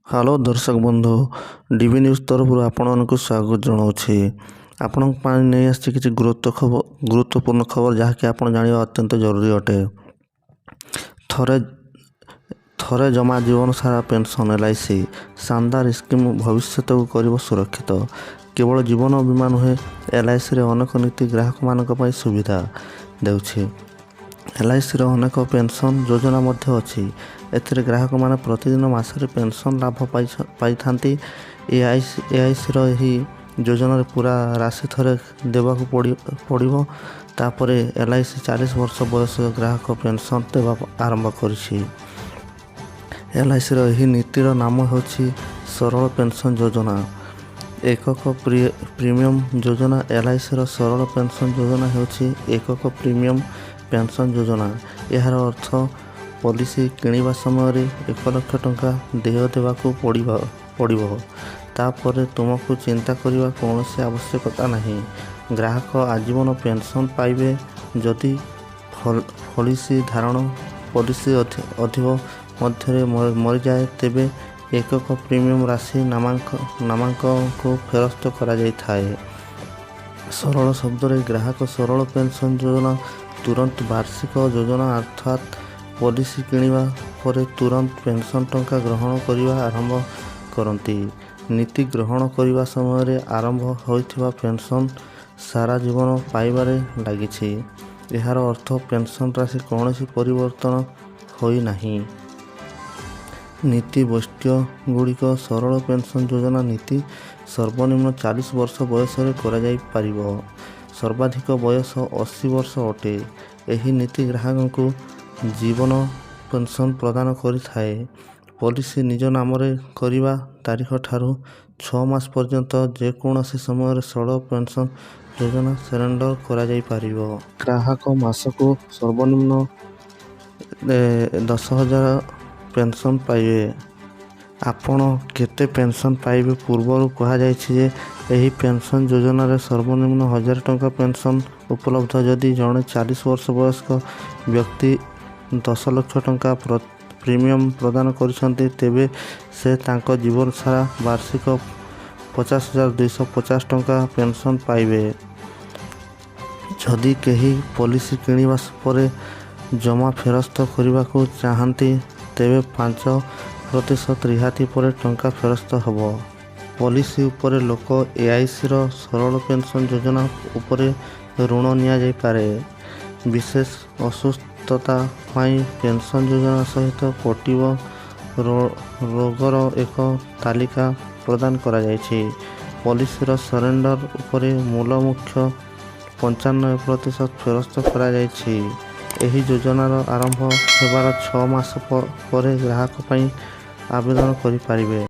Hello ଦର୍ଶକ ବନ୍ଧୁ, ଡିବି news ତରଫରୁ ଆପଣମାନଙ୍କୁ ସ୍ୱାଗତ ଜଣାଉଛି। ଆପଣଙ୍କ ପାଇଁ ନେଇ ଆସିଛି କିଛି ଗୁରୁତ୍ୱପୂର୍ଣ୍ଣ ଖବର, ଯାହାକି ଆପଣ ଜାଣିବା ଅତ୍ୟନ୍ତ ଜରୁରୀ ଅଟେ। ଥରେ ଥରେ ଜମା, ଜୀବନ ସାରା ପେନ୍ସନ୍। ଏଲ୍ଆଇସି ଶାନଦାର ସ୍କିମ୍ ଭବିଷ୍ୟତକୁ କରିବ ସୁରକ୍ଷିତ। କେବଳ ଜୀବନ ବୀମା ନୁହେଁ, ଏଲ୍ଆଇସିରେ ଅନେକ ନୀତି ଗ୍ରାହକମାନଙ୍କ ପାଇଁ ସୁବିଧା ଦେଉଛି। ଏଲ୍ଆଇସିର ଅନେକ ପେନ୍ସନ୍ ଯୋଜନା ମଧ୍ୟ ଅଛି। ଏଥିରେ ଗ୍ରାହକମାନେ ପ୍ରତିଦିନ ମାସରେ ପେନ୍ସନ୍ ଲାଭ ପାଇଥାନ୍ତି। ଏଆଇସିର ଏହି ଯୋଜନାରେ ପୁରା ରାଶି ଥରେ ଦେବାକୁ ପଡ଼ିବ। ତାପରେ ଏଲ୍ଆଇସି 40 ବର୍ଷ ବୟସ ଗ୍ରାହକ ପେନ୍ସନ୍ ଦେବା ଆରମ୍ଭ କରିଛି। ଏଲ୍ଆଇସିର ଏହି ନୀତିର ନାମ ହେଉଛି ସରଳ ପେନ୍ସନ୍ ଯୋଜନା। ଏକକ ପ୍ରିମିୟମ୍ ଯୋଜନା। ଏଲ୍ଆଇସିର ସରଳ ପେନ୍ସନ୍ ଯୋଜନା ହେଉଛି ଏକକ ପ୍ରିମିୟମ୍ ପେନ୍ସନ୍ ଯୋଜନା। ଏହାର ଅର୍ଥ ପଲିସି କିଣିବା ସମୟରେ 1 ଲକ୍ଷ ଟଙ୍କା ଦେୟ ଦେବାକୁ ପଡ଼ିବ। ତାପରେ ତୁମକୁ ଚିନ୍ତା କରିବା କୌଣସି ଆବଶ୍ୟକତା ନାହିଁ। ଗ୍ରାହକ ଆଜୀବନ ପେନ୍ସନ୍ ପାଇବେ। ଯଦି ପଲିସି ଧାରଣ ପଲିସି ଅଧିବ ମଧ୍ୟରେ ମରିଯାଏ, ତେବେ ଏକକ ପ୍ରିମିୟମ୍ ରାଶି ନାମାଙ୍କଙ୍କୁ ଫେରସ୍ତ କରାଯାଇଥାଏ। ସରଳ ଶବ୍ଦରେ, ଗ୍ରାହକ ସରଳ ପେନ୍ସନ୍ ଯୋଜନା ତୁରନ୍ତ ବାର୍ଷିକ ଯୋଜନା, ଅର୍ଥାତ୍ ପଲିସି କିଣିବା ପରେ ତୁରନ୍ତ ପେନ୍ସନ୍ ଟଙ୍କା ଗ୍ରହଣ କରିବା ଆରମ୍ଭ କରନ୍ତି। ନୀତି ଗ୍ରହଣ କରିବା ସମୟରେ ଆରମ୍ଭ ହୋଇଥିବା ପେନ୍ସନ୍ ସାରା ଜୀବନ ପାଇବାରେ ଲାଗିଛି। ଏହାର ଅର୍ଥ ପେନ୍ସନ୍ ରାଶି କୌଣସି ପରିବର୍ତ୍ତନ ହୋଇନାହିଁ। ନୀତି ବୈଶିଷ୍ଟ୍ୟ ଗୁଡ଼ିକ। ସରଳ ପେନ୍ସନ୍ ଯୋଜନା ନୀତି ସର୍ବନିମ୍ନ 40 ବର୍ଷ ବୟସରେ କରାଯାଇପାରିବ। ସର୍ବାଧିକ ବୟସ 80 ବର୍ଷ ଅଟେ। ଏହି ନୀତି ଗ୍ରାହକଙ୍କୁ ଜୀବନ ପେନ୍ସନ୍ ପ୍ରଦାନ କରିଥାଏ। ପଲିସି ନିଜ ନାମରେ କରିବା ତାରିଖଠାରୁ 6 ମାସ ପର୍ଯ୍ୟନ୍ତ ଯେକୌଣସି ସମୟରେ ସରଳ ପେନ୍ସନ୍ ଯୋଜନା ସରେଣ୍ଡର କରାଯାଇପାରିବ। ଗ୍ରାହକ ମାସକୁ ସର୍ବନିମ୍ନ 10,000 ପେନ୍ସନ୍ ପାଇବେ। ଆପଣ କେତେ ପେନ୍ସନ୍ ପାଇବେ? ପୂର୍ବରୁ କୁହାଯାଇଛି ଯେ ଏହି ପେନ୍ସନ୍ ଯୋଜନାରେ ସର୍ବନିମ୍ନ 1000 ଟଙ୍କା ପେନ୍ସନ୍ ଉପଲବ୍ଧ। ଯଦି ଜଣେ 40 ବର୍ଷ ବୟସ୍କ ବ୍ୟକ୍ତି 10 ଲକ୍ଷ ଟଙ୍କା ପ୍ରିମିୟମ୍ ପ୍ରଦାନ କରିଛନ୍ତି, ତେବେ ସେ ତାଙ୍କ ଜୀବନ ସାରା ବାର୍ଷିକ 50,250 ଟଙ୍କା ପେନ୍ସନ୍ ପାଇବେ। ଯଦି କେହି ପଲିସି କିଣିବା ପରେ ଜମା ଫେରସ୍ତ କରିବାକୁ ଚାହାନ୍ତି, ତେବେ 5% ରିହାତି ପରେ ଟଙ୍କା ଫେରସ୍ତ ହେବ। ପଲିସି ଉପରେ ଲୋକ ଏଆଇସିର ସରଳ ପେନ୍ସନ୍ ଯୋଜନା ଉପରେ ଋଣ ନିଆଯାଇପାରେ। ବିଶେଷ ଅସୁସ୍ଥତା ପାଇଁ ପେନ୍ସନ୍ ଯୋଜନା ସହିତ କଟିବ ରୋଗର ଏକ ତାଲିକା ପ୍ରଦାନ କରାଯାଇଛି। ପଲିସିର ସରେଣ୍ଡର ଉପରେ ମୂଲ ମୁଖ୍ୟ 95% ଫେରସ୍ତ କରାଯାଇଛି। ଏହି ଯୋଜନାର ଆରମ୍ଭ ହେବାର 6 ମାସ ପରେ ଗ୍ରାହକ ପାଇଁ ଆବେଦନ କରିପାରିବେ।